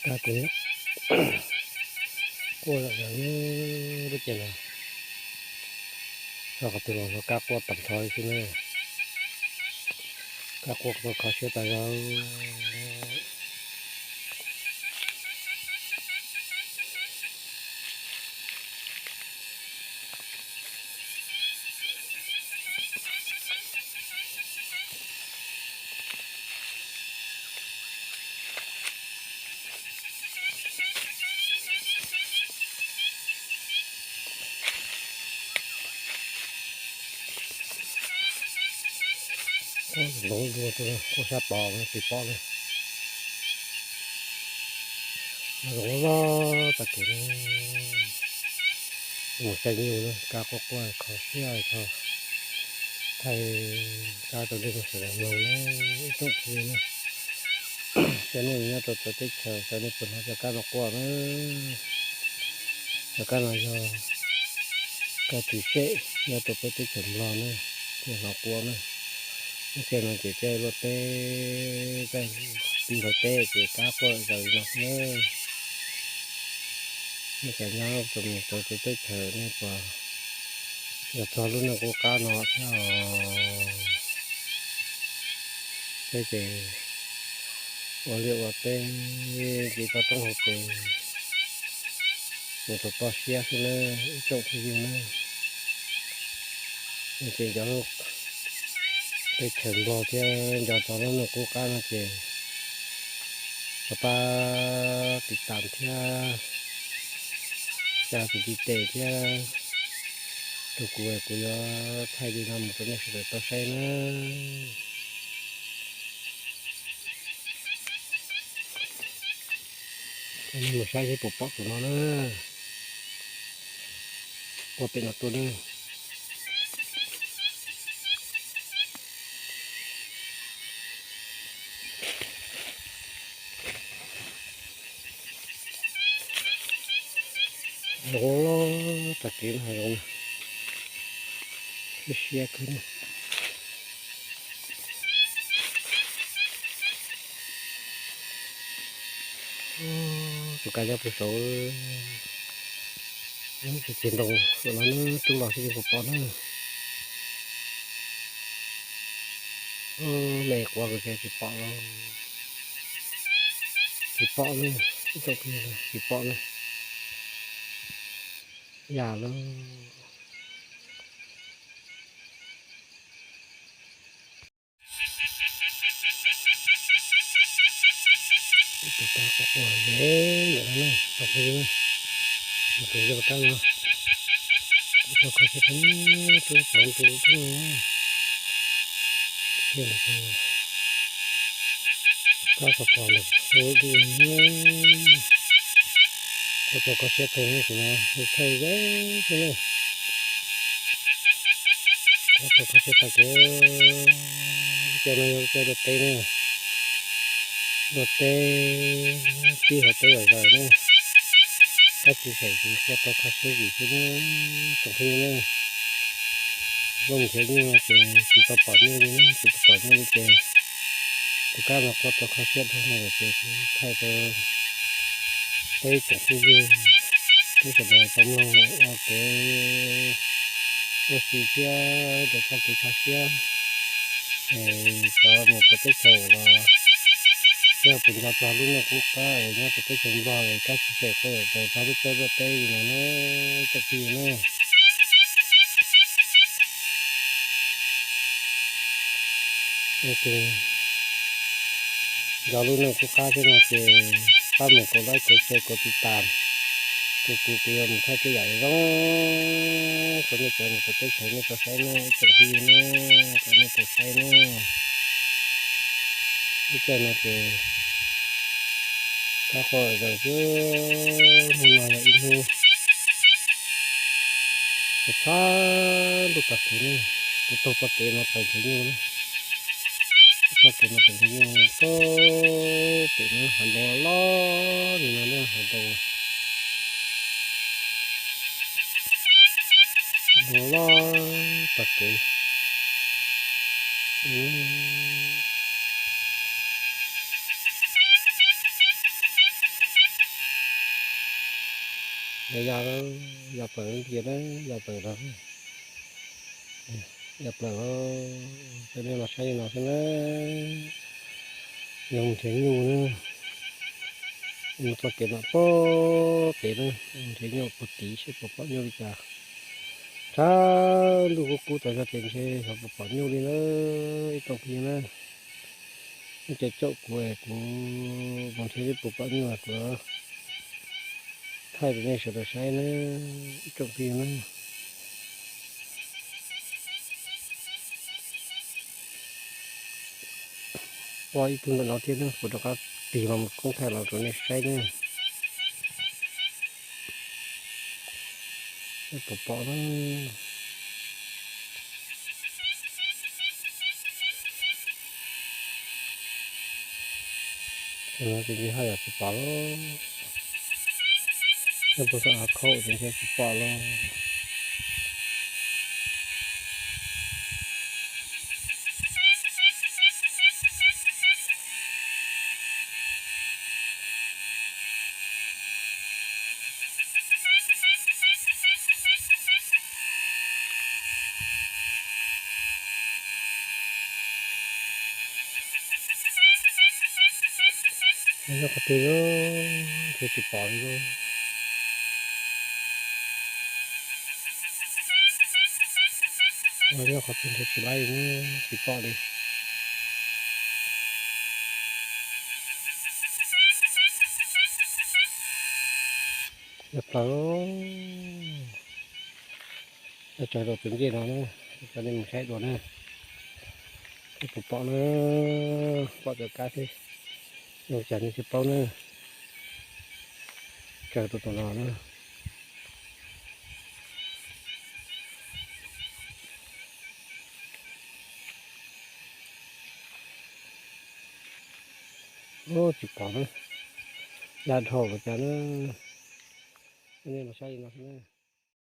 Kab kuj quaj zom zaws lub caij no, txog qhov twg los kab quaj tag nrho li xwb na. Kab quaj kho siab tas zog. Quaj loj loj, quaj sab pom tsis pom li. Quaj loj loj tag kev. Mus saib nyuj na, kab quaj quaj kho siab tshaj. Thaij kab rau nej sawv daws mloog na, ib tsoom phooj ywg na. Xyov nej nyob rau txawv teb chaws, xyov nej puas hnov cov kab no quaj na. Cov kab no yog kab txiv sej nyob rau peb teb chaws Nplog na, thiaj hnov quaj na. Lub caij no ces caij luaj teb, caij pib luaj teb ces kab quaj zom zaws li no xwb na. Nej cov nyob rau mus rau txawv teb chaws nej puas yog txog lub neej qub qab no thiab os? Peb ces ua liaj ua teb, nce toj roob hauv pes, mus rau toj siab xwb na, ib tsoom phooj ywg na. Ces nco lub teb chaws Nplog thiab nco txog lub neej qub qab no ces pab tiv tam thiab, tsa tus tiv tes thiab, tus kuv kuv yuav thaij li no mus rau nej sawv daws tau saib na. Mus saib seb puas pom tus no na. Quaj pem no tuaj na. Zoo loj tag kev no, zoo siab siab kawg na. Tus kab nyob puag saud, tus txiv ntoo no na, rub los xwb yeej puas pom na. Me quav kawg tsis pom los, tsis pom na, ib tsoom phooj ywg, tsis pom na. Yam lawm. Ib tug kab quaj quaj ze ntawm no na, tsoom phooj ywg, tus yog kab no, quaj tau kho siab heev, twb pom tus lub thoob no. Kab pom pom ntawm lub dub, quaj tau kho siab kawg, tus no thaij ze xwb na. Quaj tau kho siab tag kev. Lub caij no yog lub caij luaj teb na, luaj teb pib hauv teb zom zaws na. Kab txiv sej ces quaj tau kho siab vim xwb na, tsoom phooj ywg na. Luaj mus nrhiav nyuj no ces tsis tau pom nyuj li na, tsis tau pom nyuj li ces tus kab no quaj tau kho siab dhau no lawm ces kuv thaij rau peb tsoom phooj ywg, peb sawv daws tau mloog ua kev ua si thiab rau txoj kev kho siab es cov mus rau teb chaws los yog puas nco txog lub neej qub qab es nyob rau teb chaws Nplog es kab txiv sej quaj tau txog lub caij luaj teb li no na, tsoom phooj ywg na. Nco lub neej qub qab thiab no ces pab mus kaum like, kaum share, kaum tiv tam, kuv kuv kuv yuav mus thaij tej yam zoo rau nej cov mus rau teb chaws nej tau saib na, ib tsoom phooj ywg na, rau nej tau saib na. Lub caij no ces kab quaj zom zaws xwb, hnub no yog ib hnub txhab lub pas kev ne, kuv taug txoj kev no pais nrhiav nyuj na. Txoj kev no pais nrhiav nyuj, pem no hav ntoo loj li no na, hav ntoo, hav ntoo loj pas kev. Ya, ya plaws ntsia na, ya plaws no, ya plaws os. Coj nej los saib li no xwb na. Yog mus nrhiav nyuj na, mus txoj kev no pem na, mus nrhiav nyuj puag tid seb puas pom nyuj li cas. Tshab ntuj kub kub tas zog ces ntshe xyov puas pom nyuj li na, ib tsoom phooj ywg na. Nej caum kuv es kuv mus nrhiav seb puas pom nyuj, kuv thaij rau nej sawv daws saib na, ib tsoom phooj ywg na. Ua ib tug ntawm no thiab na, kuv rov qab tig los mus koob thaij los rau nej saib na. Puas pom na. Ces ntshe haj yam tsis pom lawm. Nej puas xav khauj ces ntshe tsis pom lawm. Nyob qhov twg los ntshe tsis pom li lauj. Nyob qhov twg ntshe tsis laib, tsis pom li. Yog plaws, tsaws rau tus ncej no na, coj nej mus saib dua na. Puas pom na, pom cov kab xwb, zoo cas nej tsis paub na. Tsaws rau tus no na. Tsis pom na, ya dhau los cas na. Nej los saib li no xwb na.